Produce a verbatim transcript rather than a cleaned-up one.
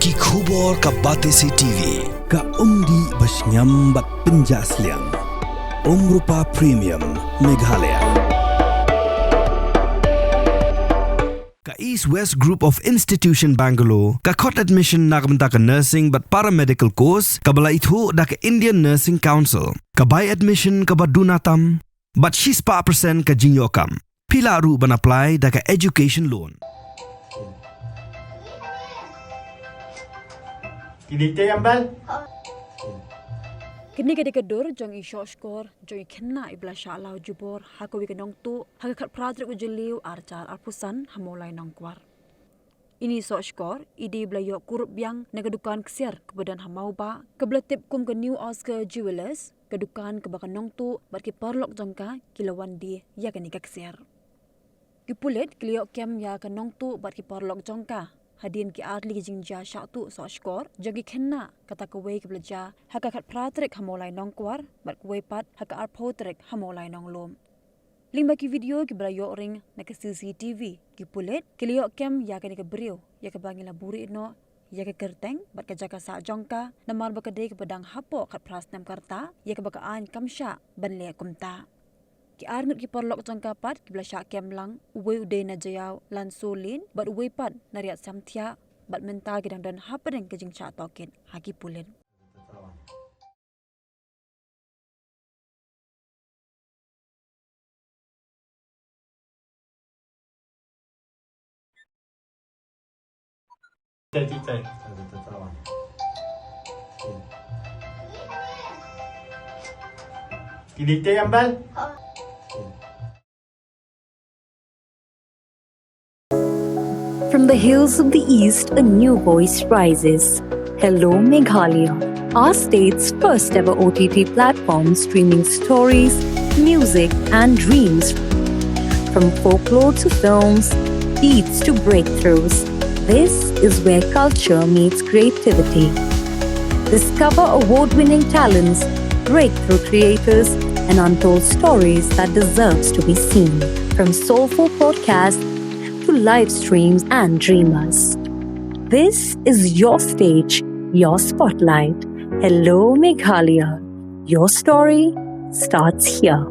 Ki khubor ka Batesi T V. Ka umdih ba shngiam bad pynjah sliang. Umrupa Premium Meghalaya. Ka East West Group of Institution Bangalore, ka khot admission na ka bynta ka nursing bad paramedical course, kaba la ithuh da ka Indian Nursing Council. Ka bai admission kaba duna tam, bad shispah percent ka jingïoh kam. Phi lah ruh ban apply da ka education loan. Kine ki dei ka dur jong i shoh shkor jong i khynnah iba la shah law jubor ha kawei ka nongtuh ha ka khatphra tarik u Jylliew arhajar arphew san ha Mawlai Nongkwar. Ine i shoh shkor i dei iba la ïoh kurup biang na ka dukan ksiar kaba don ha Mawbah, kaba la tip kum ka New Oscar Jewellers, ka dukan kaba ka nongtuh bad ki paralok jong ka ki la wan die ïa kane ka ksiar. Ki pulit ki la ïoh kem ïa ka nongtuh bad ki paralok jong ka hadien ki artylli ki jingjia shah tuh shoh shkor jong ki khynnah, kata kawei kaba la jia ha ka khatphra tarik ha Mawlai Nongkwar bad kawei pat ha ka arphew tarik ha Mawlai Nonglum. Lyngba ki video kiba la ïoh ring na ka C C T V, ki pulit ki la ïoh kem ïa kane ka briew ïa kaba ngi la buhrieh noh ïa ka kyrteng bad ka jaka sah jong ka, namar ba ka dei kaba dang hapoh khatphra snem ka rta ïa kaba ka aiñ kam shah ban leh kumta. Ki arngut ki paralok jong ka pat kiba la shah kem lang, uwei u dei na Jaïaw Lanso Lane bad uwei pat na Riatsamthiah, bad mynta ki dang don hapdeng ka jingshah tohkit ha ki pulit. From the hills of the East, a new voice rises. Hello Meghalaya, our state's first ever O T T platform streaming stories, music, and dreams. From folklore to films, beats to breakthroughs, this is where culture meets creativity. Discover award winning talents, breakthrough creators, and untold stories that deserves to be seen. From soulful podcasts to live streams and dreamers. This is your stage, your spotlight. Hello Meghalaya. Your story starts here.